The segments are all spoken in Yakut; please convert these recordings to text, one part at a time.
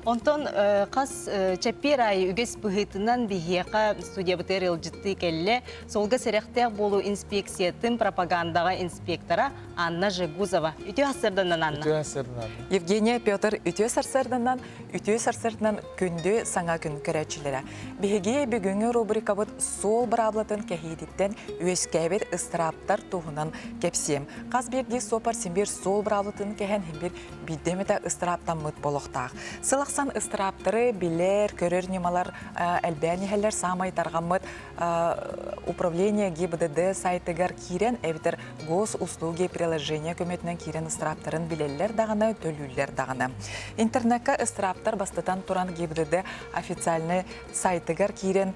Онтон хас чэппиэр аайы үгэс быһыытынан биһиэхэ студиябытыгар ыалдьыттыы кэллэ. Суолга сэрэхтээх буолуу инспекциятын пропагандаҕа инспектора Анна Жегузова. Үтүө сарсыарданан, Анна. Үтүө сарсыарданан. Евгения, Петр, үтүө сарсыарданан, үтүө сарсыарданан күндү саҥа күн көрөөччүлэрэ. Биһиги бүгүҥҥү рубрикабыт суол быраабылатын кэһиититтэн үөскээбит ыстырааптар туһунан кэпсиэм. Хас биирдии суоппар син биир суол быраабылатын кэһэн син биир биирдэ эмэтэ ыстырааптаммыт болохтаах. Сыл ахсын ыстырааптары билэр, көрөр ньымалар элбээн иһэллэр. Саамай тарҕаммыт управление ГИБДД сайтыгар киирэн эбэтэр госуслуги приложение көмөтүнэн киирэн ыстырааптарын билэллэр даҕаны, төлүүллэр даҕаны. Интернекка ыстырааптар бастатан туран ГИБДД официальный сайтыгар киирэн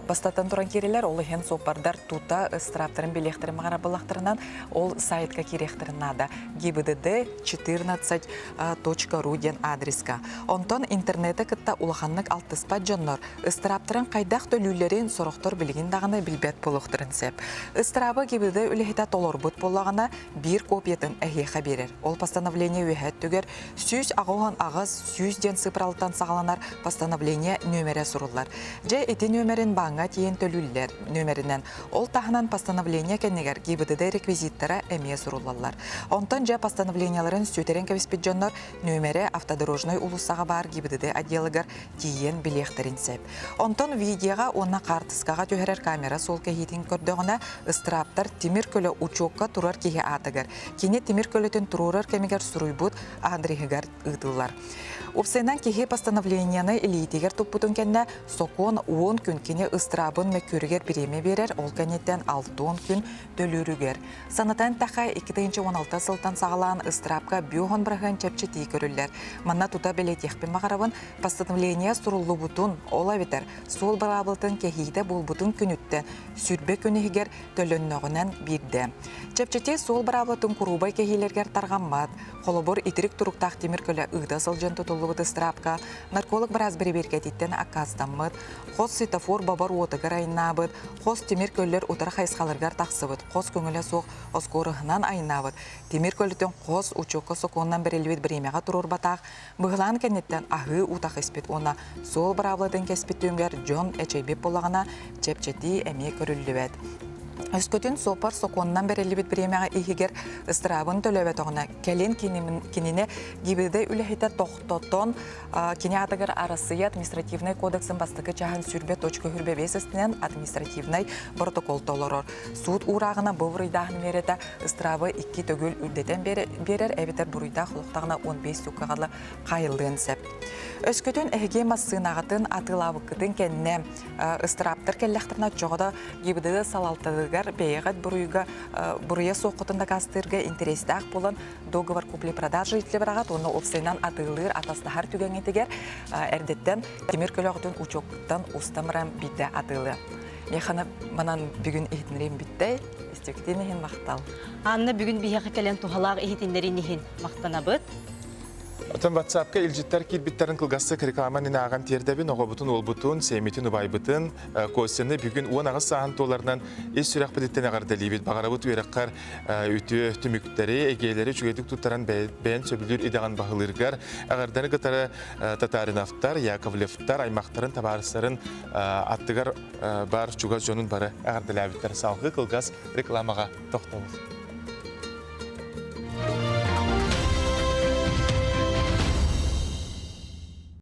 бастатан туран киирэллэр. Ол иһин суоппардар тута ыстырааптарын билиэхтэрин баҕарабыллахтарынан ол сайтка киириэхтэрин наада. ГИБДД 14.ru диэн адреска. Онтон интернети кытта улаханнык алтыспат дьоннор ыстырааптарын хайдах төлүүллэрин сорохтор билигин даҕаны билбэт буолуохтарын сөп. Ыстырааба ГИБДД үлэһитэ толорбут буоллаҕына, биир копиятын эһиэхэ биэрэр. Ол постановление үөһэ өттүгэр 188 100 диэн сыпыралтан саҕаланар постановление нүөмэрэ суруллар. Дьэ, ити нүөмэрин бааҥҥа тиийэн төлүүллэр нүөмэринэн. Ол таһынан постановление кэннигэр ГИБДД реквизиттара эмиэ суруллаллар. Онтон дьэ постановлениеларын сүтэрэн кэбиспит дьоннор нүөмэрэ автодорожнай уулуссаҕа баар ГИБДД отделыгар тиийэн билиэхтэрин сөп. Онтон видеоҕа уонна хаартыскаҕа түһэрэр камера суол кэһиитин көрдөҕүнэ, ыстырааптар тимир көлө учуокка турар киһи аатыгар, кини тимир көлөтүн туруорар кэмигэр суруйбут адреһыгар ыытыллар. Уопсайынан киһи постановлениены илиитигэр туппутун кэннэ сокуон 10 күн кини ыстыраабын мөккүөрүгэр бириэмэ биэрэр, ол кэнниттэн 60 күн төлүүрүгэр. Санатан эттэххэ, 2016 сылтан саҕалаан ыстыраапка 50 бырыһыан чэпчэтии көрүллэр. Манна тута бэлиэтиэхпин баҕарабын, постановление суруллубутун, ол эбэтэр суол быраабылатын кэһиитэ буолбутун күнүттэн сүрбэ күн иһигэр төлөннөҕүнэн биирдэ. Чэпчэтии суол быраабылатын куруубай кэһиилэргэр тарҕаммат. Холобур, итирик туруктаах тимир көлө ыыта сылдьан тутуллубут ыстыраапка нарколог быраас бэрэбиэркэтиттэн аккаастаммыт, хос светофор бобор уотугар айаннаабыт, хос тимир көллөр утары хайысхаларыгар тахсыбыт, хос көҥүлэ суох оскуоруһунан айаннаабыт, тимир көлөтүн хос учуокка сокуонунан бэриллибит бириэмэҕэ туруорбатах, Быһылаан кэнниттэн аһыы утах испит уонна суол быраабылатын кэспит түмүгэр дьон эчэйбит буоллаҕына, чэпчэтии эмиэ көрүллүбэт. Өскөтүн суоппар сокуонунан бэриллибит бириэмэҕэ иһигэр ыстыраабын төлөөбөтөҕүнэ, кэлин кинини ГИБДД үлэһитэ тохтотон, кини аатыгар Арассыыйа административнай кодексын бастакы чааһын 100.25 өстүнэн административнай протокол толорор. Суут уурааҕына бу буруйдааһын миэрэтэ ыстыраабы икки төгүл үрдэтэн биэрэр эбэтэр буруйдаах олохтоҕуна 15 сууккаҕа дылы хаайыллыан сөп. Өскөтүн эһиги массыынаҕытын атыылаабыккытын кэннэ ыстырааптар кэллэхтэринэ оччоҕо да ГИБДД салалтатыгар бэйэҕит буруйга буруйа суоххутун дакаастыырга интэриэстээх буолан договор купли-продажи итлибараҕат уонна уопсайынан атыылыыр атастаһар түгэҥҥитигэр эрдэттэн тимир көлөҕүтүн учуоккуттан устан баран биирдэ атыылыа. Миэхэ манан бүгүн иһитиннэриим бүттэй. Истиктин иһин махтал. Анна бүгүн биһиэхэ кэлэн туһалаах иһитиннэрин иһин махтанабыт. Отон WhatsApp-ка илдьиттэр киирбиттэрин кылгастык реклама ааҕан тиэрдэбин, оҕобутун, уолбутун, сэмитин, убайбытын, Костяны бүгүн 18 сааһын туоларынан ис сүрэхпититтэн эҕэрдэлиибит. Баҕарабыт үөрэххэр үтүө түмүктэри, эгиэлэри үчүгэйдик туттаран бэйэн сөбүлүүр идэҕин баһылыыргар эҕэрдэни кытары Татариновтар, Яковлевтар аймахтарын, табаарыстарын аттыгар бар чугас дьонун бары эҕэрдэлээбиттэр. Салгыы кылгас рекламаҕа тохтобул.